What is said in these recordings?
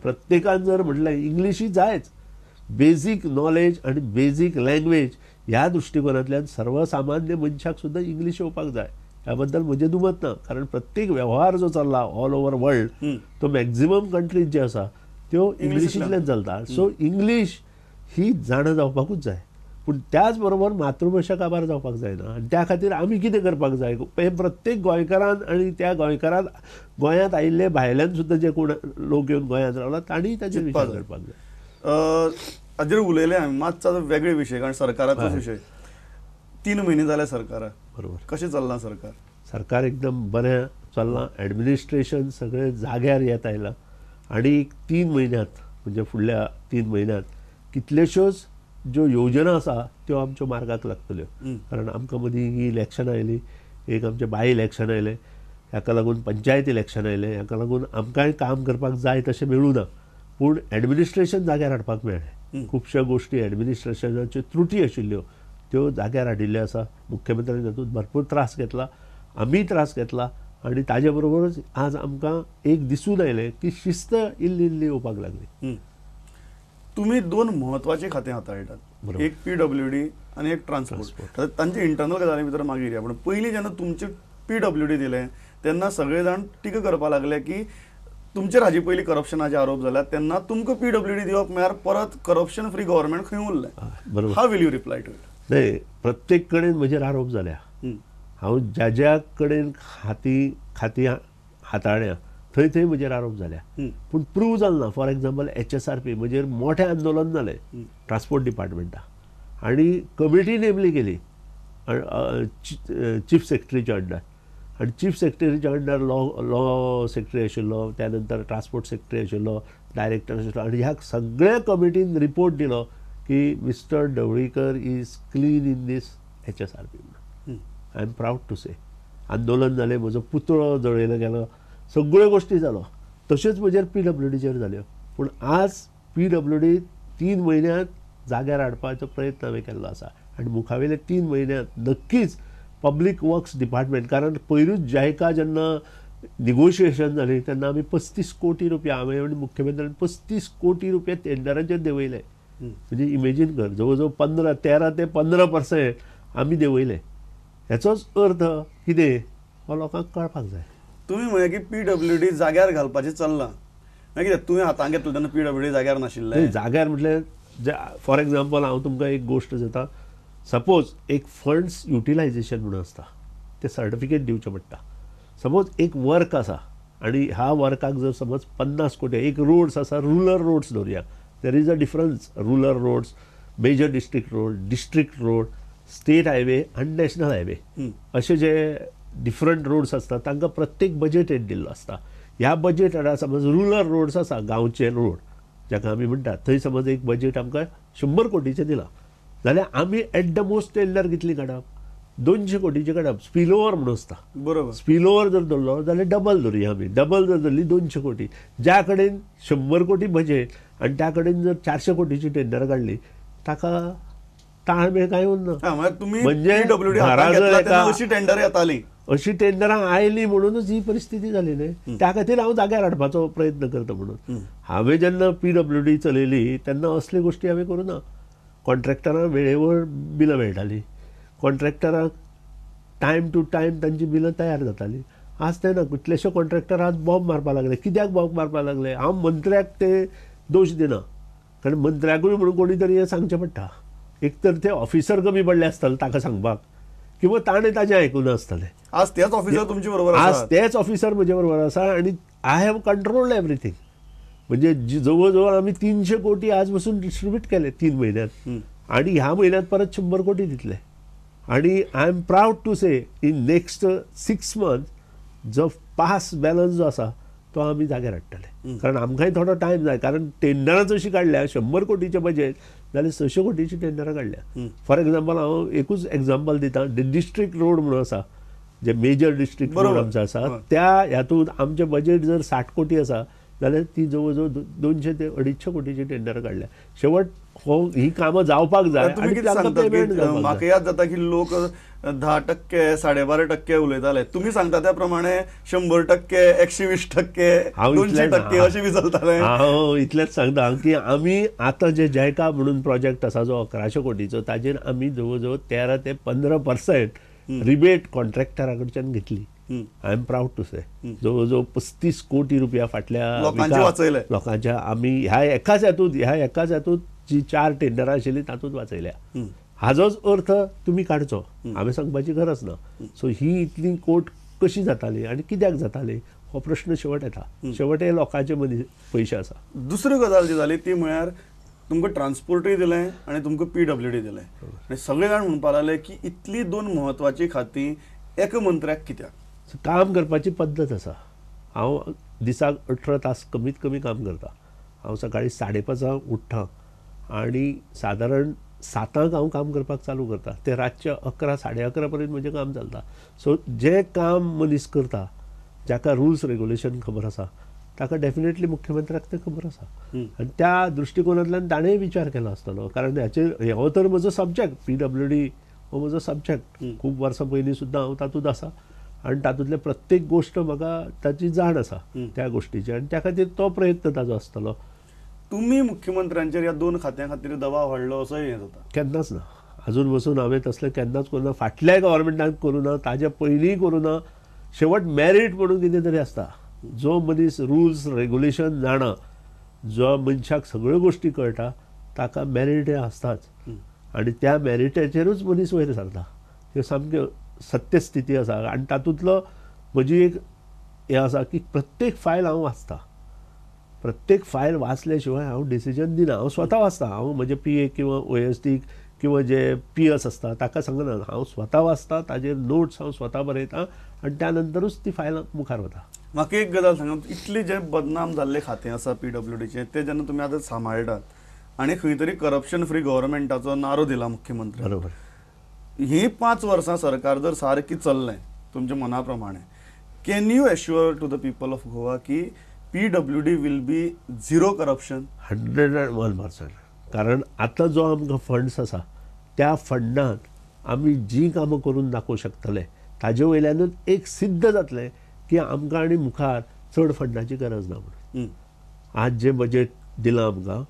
प्रत्येकान जर म्हटलें इंग्लिश ही जायच, बेजीक नॉलेज आनी बेजीक लँग्वेज ह्या दृश्टिकोनांतल्यान सर्वसामान्य मनशाक सुद्दां इंग्लीश येवपाक जाय. ह्या बद्दल म्हजें दुमत ना, कारण प्रत्येक व्यवहार जो चल्ला ऑल ओवर वर्ल्ड तो मॅक्झिमम कंट्रीज जे आसा त्यो इंग्लिशींतल्यान चलता. सो इंग्लीश ही जाणा जावपाकूच जाय, पूण त्याच बरोबर मातृभाशा काबार जावपाक जायना. आनी त्या खातीर आमी कितें करपाक जाय हें प्रत्येक गोंयकारान आनी त्या गोंयकारान गोंयांत आयिल्ले भायल्यान सुद्दां जे कोण लोक येवन गोंयांत रावला तांणी ताचेर विचार करपाक जाय. हाजेर उलयले आमी, मातसो वेगळे विशय कारण सरकाराचोच विशय. 3 म्हयने जाले सरकाराक, बरोबर, कशें चल्लां सरकार? सरकार एकदम बरें चल्लां, एडमिनिस्ट्रेशन सगळें जाग्यार येत आयलां आनी 3 म्हयन्यांत म्हणजे फुडल्या 3 म्हयन्यांत कितल्योश्योच ज्यो योजना आसा त्यो आमच्यो मार्गाक लागतल्यो. कारण आमकां मदीं ही इलेक्शन आयली, एक आमचें बाय इलेक्शन आयलें, हाका लागून पंचायत इलेक्शन आयलें, हाका लागून आमकांय काम करपाक जाय तशें मेळूं ना, पूण एडमिनिस्ट्रेशन जाग्यार हाडपाक मेळ्ळें. खुबश्यो गोश्टी एडमिनिस्ट्रेशनाच्यो त्रुटी आशिल्ल्यो त्यो जाग्यार हाडिल्ल्यो आसा. मुख्यमंत्र्यान तातूंत भरपूर त्रास घेतला, आमीय त्रास घेतला आनी ताजे बरोबरच आज आमकां एक दिसून आयलें की शिस्त इल्ली इल्ली येवपाक लागली. तुमी 2 म्हत्वाची खातें हाताळटात, एक PWD आनी एक ट्रान्सपोर्ट. तांचे इंटरनल गजाली भितर मागीर या, पूण पयलीं जेन्ना तुमचे PWD दिलें तेन्ना सगळे जाण टिका करपाक लागले की तुमचेर हाजे पयलीं करप्शनाचे आरोप जाल्यात, तेन्ना तुमकां PWD दिवप म्हळ्यार परत करप्शन फ्री गव्हर्मेंट खंय उरलें? How will you reply to it? न्हय, प्रत्येक कडेन म्हजेर आरोप जाल्या. हांव ज्या ज्या कडेन खातीं हाताळ्या थंय थंय म्हजेर आरोप जाल्या, पूण प्रूव जाल ना. फॉर एग्जाम्पल HSRP म्हजेर मोठें आंदोलन जालें ट्रान्सपोर्ट डिपार्टमेंटा आनी कमिटी नेमली गेली चीफ सेक्रेटरीच्या अंडर, आनी चीफ सेक्रेटरीच्या अंडर लॉ सेक्रेटरी आशिल्लो, त्या नंतर ट्रान्सपोर्ट सेक्रेटरी आशिल्लो, डायरेक्टर आशिल्लो, आनी ह्या सगळ्या कमिटीन रिपोर्ट दिलो की Mister Dhavalikar is clean in this HSRP म्हणून. I am proud to say. आंदोलन जालें, म्हजो पुतळो जळयलो गेलो, सगळ्यो गोश्टी जालो. तश्योच म्हजेर PWDचेर जाल्यो, पूण आज PWD 3 म्हयन्यांत जाग्यार हाडपाचो प्रयत्न हांवें केल्लो आसा आनी मुखावेले 3 म्हयन्यांत नक्कीच पब्लीक वर्क्स डिपार्टमेंट, कारण पयरूच जायका जेन्ना निगोशिएशन जाली तेन्ना आमी 35 कोटी रुपया, हांवें आनी मुख्यमंत्र्यान 35 कोटी रुपया टेंडराचेर देंवयले. म्हणजे इमेजीन कर, जवळ जवळ 13 ते 15% आमी देंवयले. हेचोच अर्थ कितें हो लोकांक कळपाक जाय. तुमी म्हळें की PWD जाग्यार घालपाचें चल्लां, मागीर कितें तुवें हातांत घेतलें तेन्ना PWD जाग्यार नाशिल्लें? जाग्यार म्हटल्यार फॉर एग्जाम्पल हांव तुमकां एक गोश्ट दिता. सपोज एक फंड्स युटिलायजेशन म्हणून आसता, तें सर्टिफिकेट दिवचें पडटा. सपोज एक वर्क आसा आनी ह्या वर्काक जर समज 50 कोटी, एक रोड्स आसा, रुरल रोड्स धरुया, there is a difference, rural roads, major district road, district road, state highway आनी नॅशनल हायवे, अशे जे डिफरंट रोड्स आसता तांकां प्रत्येक बजेट हेड दिल्लो आसता. ह्या बजेट हेडा समज रुरल रोड्स आसा, गांवचे रोड जाका आमी म्हणटात, थंय समज एक बजेट आमकां 100 कोटीचें दिलां जाल्यार आमी एट the most tender कितली काडप? 200 कोटीचें काडप. स्पिलोवर म्हणून आसता, बरोबर, स्पिलोवर जर धरलो जाल्यार डबल धरुया आमी, डबल जर धरली 200 कोटी, ज्या कडेन 100 कोटी बजेट आनी त्या कडेन जर 400 कोटीची टेंडर काडली ताका ताळमेळ कांय उरना. म्हणजे अशी टेंडर येताली, अशी टेंडरां आयली म्हणूनच ही परिस्थिती जाली न्हय. त्या खातीर हांव जाग्यार हाडपाचो प्रयत्न करता. म्हणून हांवें जेन्ना PWD चलयली तेन्ना असल्यो गोश्टी हांवें करूं ना. कॉन्ट्रॅक्टरांक वेळेवर बिलां मेळटालीं, कॉन्ट्रॅक्टरांक टायम टू टायम तांची बिलां तयार जातालीं. आज तें ना, कितलेशे कॉन्ट्रॅक्टर आज बॉम्ब मारपाक लागले. कित्याक बॉम्ब मारपाक लागले? हांव मंत्र्याक ते दोश दिना, कारण मंत्र्याकूय म्हणून कोणी तरी हें सांगचें पडटा. एक तर ते ऑफिसर कमी पडले आसतले ताका सांगपाक, किंवा ताणें ताजें आयकूंक नासतलें. आज तेच ऑफिसर तुमचे बरोबर, आज तेच ऑफिसर म्हजे बरोबर आसा आनी I have controlled everything. म्हणजे जवळ जवळ आमी 300 कोटी आज पसून डिस्ट्रिब्यूट केले 3 म्हयन्यांत, आनी ह्या म्हयन्यांत परत 100 कोटी दितले. आनी I am proud to say in next 6 month जो पास बॅलन्स जो आसा तो आमी जाग्यार हाडटले. कारण आमकांय थोडो टायम जाय, कारण टेंडरां जशीं काडल्या 100 कोटीचें बजेट जाल्यार 600 कोटीची टेंडरां काडल्या. फॉर एग्जाम्पल हांव एकूच एग्जाम्पल दिता, डिस्ट्रिक्ट रोड म्हणून आसा, जे मेजर डिस्ट्रिक्ट रोड आमचो आसा, त्या हातूंत आमचें बजेट जर 60 कोटी आसा जाल्यार ती जवळ जवळ 200 ते 250 कोटीची टेंडरां काडल्या. शेवट हो ही कामां जावपाक जाय. तुमी कितें सांगता, म्हाका याद जाता की लोक 10% 12.5% उलयताले, तुमी सांगता त्या प्रमाणे 100%, 120%, 200% अशें बी चलतालें. हांव इतलेंच सांगता की आमी आतां जे जायका म्हणून प्रोजेक्ट आसा जो 1100 कोटीचो, ताजेर आमी जवळ जवळ 13 ते 15% रिबेट कॉन्ट्रॅक्टरा कडच्यान घेतली. I am proud to say जवळ जवळ 35 कोटी रुपया फाटल्या लोकांचे लोकांच्या आमी ह्या एकाच हातूंत जी 4 टेंडरां आशिल्लीं तातूंत वाचयल्या. हाजोच अर्थ तुमी काडचो, हांवें सांगपाची गरज ना. सो ही इतली कोट कशी जाताली आनी कित्याक जाताली हो प्रश्न शेवट येता. शेवट हे लोकांचे मदीं पयशे आसा. दुसरी गजाल जी जाली ती म्हळ्यार तुमकां ट्रान्सपोर्टूय दिलें आनी तुमकां पीडब्ल्यूडी दिलें, आनी सगळे जाण म्हणपाक लागले की इतली दोन म्हत्वाचीं खातीं एका मंत्र्याक कित्याक? काम करपाची पद्दत आसा. हांव दिसाक 18 तास कमीत कमी काम करता. हांव सकाळीं 5:30 उठ्ठा आनी सादारण 7 हांव काम करपाक चालू करता, ते रातचे 11, 11:30 पर्यंत म्हजें काम चलता. सो जें काम मनीस करता जाका रुल्स रेगुलेशन खबर आसा ताका डेफिनेटली मुख्यमंत्र्याक तें खबर आसा, आनी त्या दृश्टिकोनांतल्यान ताणेंय विचार केलो आसतलो. कारण हाचेर हो तर म्हजो सब्जॅक्ट, पीडब्ल्यूडी हो म्हजो सब्जॅक्ट, खूब वर्सां पयलीं सुद्दां हांव तातूंत आसा आनी तातूंतले प्रत्येक गोश्ट म्हाका ताची जाण आसा त्या गोश्टीची, आनी त्या खातीर तो प्रयत्न ताजो आसतलो. तुमी मुख्यमंत्र्यांचेर ह्या दोन खात्यां खातीर दबाव हाडलो असो हें जाता? केन्नाच ना, अजून बसून हांवें तसलें केन्नाच करूं ना, फाटल्याय गव्हर्मेंटान करूं ना, ताजे पयलींय करूं ना. शेवट मॅरीट म्हणून कितें तरी आसता. जो मनीस रुल्स रेगुलेशन जाणा, जो मनशाक सगळ्यो गोश्टी कळटा ताका मॅरीट हें आसताच, आनी त्या मॅरिटाचेरूच मनीस वयर सरता. ह्यो सामक्यो सत्यस्थिती आसा. आनी तातूंतलो म्हजी एक हें आसा की प्रत्येक फायल हांव वाचता, प्रत्येक फायल वाचल्या शिवाय हांव डिसिजन दिना. हांव स्वता वाचता, हांव म्हजे पी ए किंवा ओ एस डी किंवा जे पी एस आसता ताका सांगना, हांव स्वता वाचता, ताजेर नोट्स हांव स्वता बरयता आनी त्या नंतरूच ती फायल मुखार वता. म्हाका एक गजाल सांगा, इतली जे बदनाम जाल्ले खातें आसा पीडब्ल्यूडीचें तें जेन्ना तुमी आतां सांबाळटात आनी खंय तरी करप्शन फ्री गव्हर्मेंटाचो नारो दिला मुख्यमंत्री, बरोबर, ही 5 वर्सां सरकार जर सारकी चल्लें तुमच्या मना प्रमाणे, can you assure to the people of Goa की PWD will be zero corruption? 101%. कारण आतां जो आमकां फंड्स आसा त्या फंडांत आमी जीं कामां करून दाखोवंक शकतले ताजे वयल्यानूच एक सिद्ध जातलें की आमकां आनी मुखार चड फंडाची गरज ना म्हणून. आज जें बजेट दिलां आमकां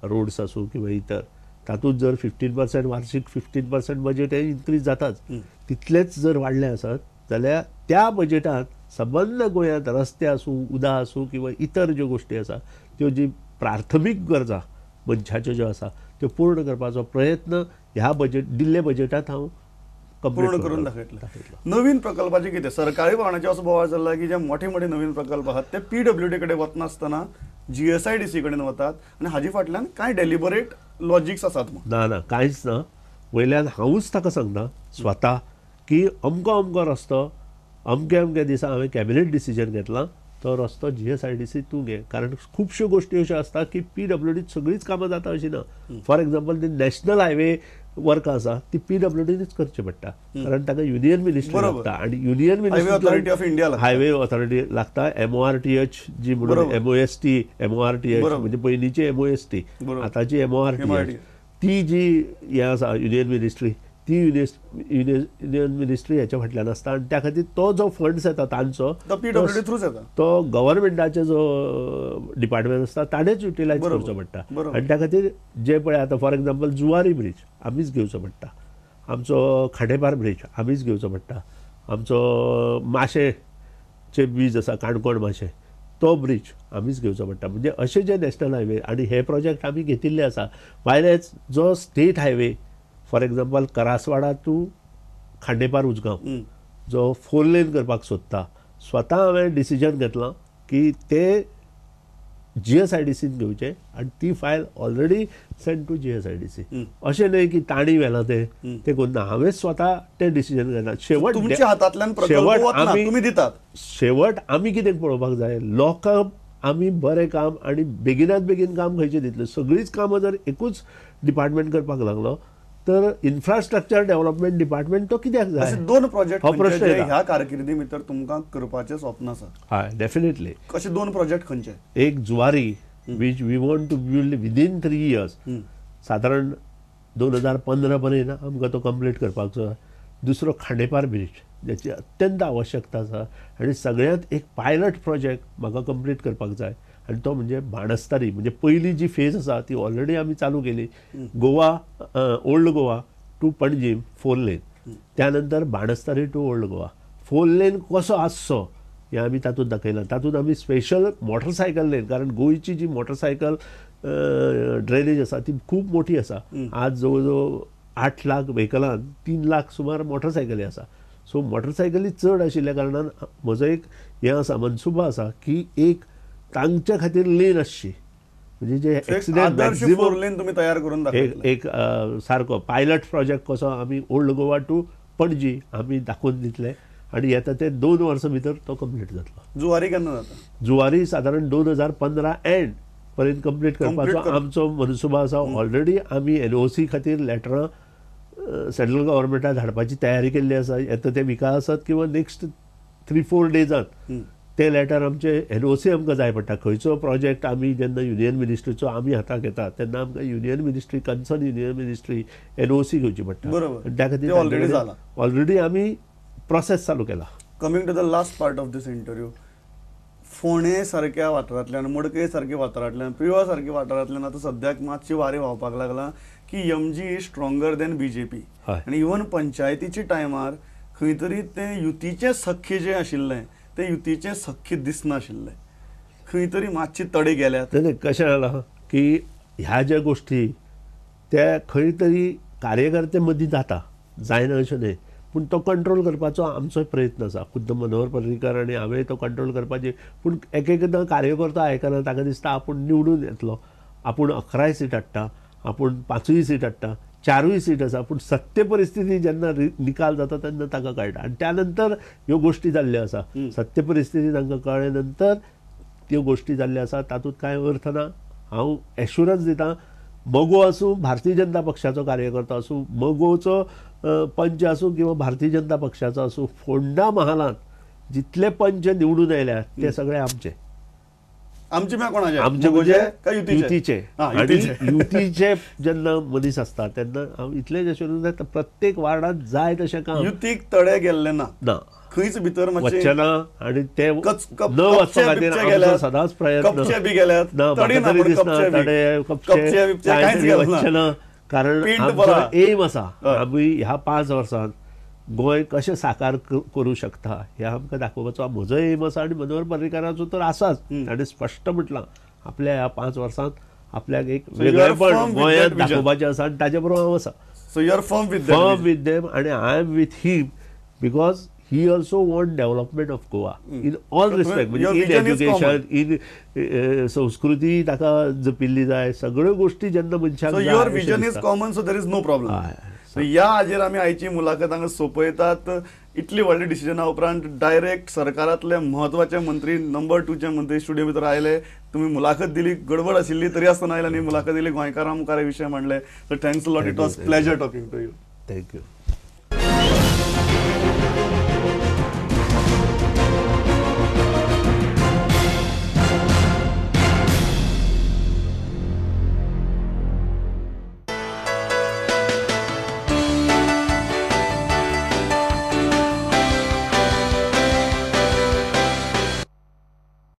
रोड्स आसूं किंवा इतर, तातूंत जर 15% वार्षिक 15% बजेट हें इन्क्रीज जाताच, तितलेंच जर वाडलें आसत जाल्यार त्या बजेटांत सबंद गोंयांत रस्ते आसूं, उदक आसूं किंवा इतर ज्यो गोश्टी आसा त्यो जी प्राथमीक गरजा मनशाच्यो ज्यो आसा त्यो पूर्ण करपाचो प्रयत्न ह्या बजेट दिल्ले बजेटांत हांव पूर्ण करून दाखयतलो. नवीन प्रकल्पाचे कितें सरकारी पावण्याचे असो बोवाळ चल्ला की जे मोठे मोठे नवीन प्रकल्प आहात ते पीडब्ल्यूडी कडेन वचनासतना जीएसआयडीसी कडेन वतात आनी हाजे फाटल्यान कांय डेलिबरेट लॉजिक्स आसात? ना ना, कांयच ना. वयल्यान हांवूच ताका सांगता स्वता की अमको अमको रस्तो अमके अमके दिसा हांवें कॅबिनेट डिसिजन घेतलां, तो रस्तो जीएसआयडीसी तूं घे. कारण खुबश्यो गोश्टी अश्यो आसता की पीडब्ल्यूडीत सगळींच कामां जाता अशीं ना. फॉर एक्झाम्पल, ती नॅशनल हायवे वर्कां आसा ती पीडब्ल्यूडीनूच करची पडटा, कारण ताका युनियन मिनिस्ट्री लागता आनी union ministry authority of India highway authority लागता. एमओआरटीएच जी म्हणून एमओएसटी, एमओआरटीएच म्हणजे पयलींची एमओएसटी, आतांची एमओआरटीएच, ती जी हें आसा युनियन मिनिस्ट्री, ती युनियन मिनिस्ट्री हेच्या फाटल्यान आसता आनी त्या खातीर तो जो फंड्स येता तांचो तो गव्हर्मेंटाचो जो डिपार्टमेंट आसता ताणेंच युटिलायज करचो पडटा. आनी त्या खातीर जे पळय आतां फॉर एक्झाम्पल जुवारी ब्रिज आमीच घेवचो पडटा, आमचो खांडेपार ब्रिज आमीच घेवचो पडटा, आमचो माशेचे ब्रिज आसा काणकोण माशे तो ब्रिज आमीच घेवचो पडटा. म्हणजे अशे जे नॅशनल हायवे आनी हे प्रोजेक्ट आमी घेतिल्ले आसा. भायलेच जो state highway for example Karaswada to Khandepar Ujgaon जो 4 लेन करपाक सोदता, स्वता हांवें डिसिजन घेतलां की ते जीएसआयडीसीन घेवचे आनी ती file already send to GSIDC. अशें न्हय की तांणी व्हेलां तें, तें करूं ना, हांवें स्वता तें डिसिजन घेतलां. शेवट हातांतल्यान शेवट आमी कितें पळोवपाक जाय, लोकांक आमी बरें काम आनी बेगिनात बेगीन काम खंयचें दितले. सगळींच कामां जर एकूच डिपार्टमेंट करपाक लागलो तर इन्फ्रास्ट्रक्चर डेव्हलपमेंट डिपार्टमेंट तो कित्याक जाय? दोन प्रोजेक्ट हो प्रश्न ह्या कारकिर्दी भितर तुमकां करपाचें स्वप्न आसा. हय, डेफिनेटली. कशे दोन प्रोजेक्ट खंयचे? एक Zuari which we want to build within 3 years, सादारण 2015 पर्यंत आमकां तो कंप्लीट करपाक जाय. दुसरो खांडेपार ब्रिज ज्याची अत्यंत आवश्यकता आसा आनी सगळ्यांत एक पायलट प्रोजेक्ट म्हाका कंप्लीट करपाक जाय आनी तो म्हणजे बाणस्तारी. म्हणजे पयली जी फेज आसा ती ऑलरेडी आमी चालू केली, Goa old Goa to Panjim 4 lane, त्यानंतर Banastari to old Goa 4 lane कसो आसचो हें आमी तातूंत दाखयलां. तातूंत आमी स्पेशल मोटरसायकल लेन, कारण गोंयची जी मोटरसायकल ड्रेनेज आसा ती खूब मोठी आसा. आज जवळ जवळ 8 लाख व्हेकलान 3 लाख सुमार मोटरसायकली आसा. सो मोटरसायकली चड आशिल्ल्या कारणान म्हजो एक हें आसा, मनसुबा आसा की एक तांच्या खातीर लेन आसची, म्हणजे जे एक्सिडंट लेन तुमी तयार करून एक सारको पायलट प्रोजेक्ट कसो आमी ओल्ड गोवा टू पणजी आमी दाखोवन दितले आनी येता ते 2 वर्सां भितर तो कंप्लीट जातलो. जुवारी केन्ना जाता? जुवारी सादारण 2015 एंड पर्यंत कंप्लीट करपाचो आमचो मनसुबा आसा. ऑलरेडी आमी NOC खातीर लेटरां सेंट्रल गव्हर्मेंटाक धाडपाची तयारी केल्ली आसा. येता ते विका आसत किंवा नेक्स्ट 3-4 डेजान ते लेटर आमचे NOC आमकां जाय पडटा. खंयचो प्रोजेक्ट आमी जेन्ना युनियन मिनिस्ट्रीचो आमी हाताक घेता तेन्ना आमकां union ministry, concern union ministry NOC घेवची पडटा. बरोबर, त्या खातीर ऑलरेडी आमी प्रोसेस चालू केला. Coming to the last part of this interview, फोंडे सारक्या वाठारांतल्यान, मडकय सारक्या वाठारांतल्यान, पिळवा सारक्या वाठारांतल्यान आतां सद्याक मातशी वारें व्हांवपाक लागलां की MG is stronger than BJP. आनी इवन पंचायतीच्या टायमार खंय तरी तें युतीचें सख्य जें आशिल्लें तें युतीचें सख्य दिसनाशिल्लें, खंय तरी मातशी तडे गेल्यात. नाही, कशें जालां की ह्या ज्या गोश्टी त्या खंय तरी कार्यकर्ते मदीं जाता, जायना अशें न्हय, पूण तो कंट्रोल करपाचो आमचो प्रयत्न आसा. खुद्द मनोहर पर्रीकर आनी हांवें तो कंट्रोल करपाची, पूण एक एकदां कार्यकर्तो आयकना, ताका दिसता आपूण निवडून येतलो, आपूण 11 सीट हाडटा, आपूण 5 सीट हाडटा, 4 सीट आसा, पूण सत्य परिस्थिती जेन्ना निकाल जाता तेन्ना ताका कळटा. आनी त्या नंतर ह्यो गोश्टी जाल्ल्यो आसा. सत्य परिस्थिती तांकां कळ्ळे नंतर त्यो गोश्टी जाल्ल्यो आसा, तातूंत कांय अर्थ ना. हांव एश्युरन्स दिता, मगो आसूं, भारतीय जनता पक्षाचो कार्यकर्तो आसूं, मगोचो पंच आसूं किंवा भारतीय जनता पक्षाचो आसूं, फोंडा महालांत जितले पंच निवडून आयल्यात ते सगळे आमचे. आमचे कोणाचे? आमचे म्हणजे युतीचे. आणि युतीचे जेन्ना मनीस आसता तेन्ना हांव इतलेंच एश्युरन्स दिता, प्रत्येक वार्डांत जाय तशें काम. युतीक तडे गेल्ले ना, ना खंयच भितर वचचें ना आनी ते न वचपा खातीर आमचो सदांच प्रयत्न. ना, म्हाका तरी दिसना तडे कपचे कांय वचचें ना, कारण आमचो एम आसा आमी ह्या 5 वर्सांत गोंय कशें साकार करूं शकता हें आमकां दाखोवपाचो म्हजो एम आसा. आनी मनोहर पर्रीकाराचो तर आसाच, ताणें स्पश्ट म्हटलां आपल्या ह्या 5 वर्सांत आपल्याक एक वेगळेपण गोंयांत दाखोवपाचें आसा आनी ताजे बरोबर हांव आसा. So you are firm with firm with them आनी I am with him because he also want development of Goa in all respect, म्हणजे इन एज्युकेशन, इन संस्कृती ताका जपिल्ली जाय, सगळ्यो गोश्टी जेन्ना मनशाक. Your vision is common, so there is no problem. ह्या हाजेर आमी आयची मुलाखत हांगा सोंपयतात. इतली व्हडली डिसिजना उपरांत डायरेक्ट सरकारांतले म्हत्वाचे मंत्री, नंबर 2चे मंत्री स्टुडियो भितर आयले, तुमी मुलाखत दिली, गडबड आशिल्ली तरी आसतना आयले आनी मुलाखत दिली, गोंयकारां मुखार विशय मांडले. So thanks a lot, it was pleasure talking to you. Thank you.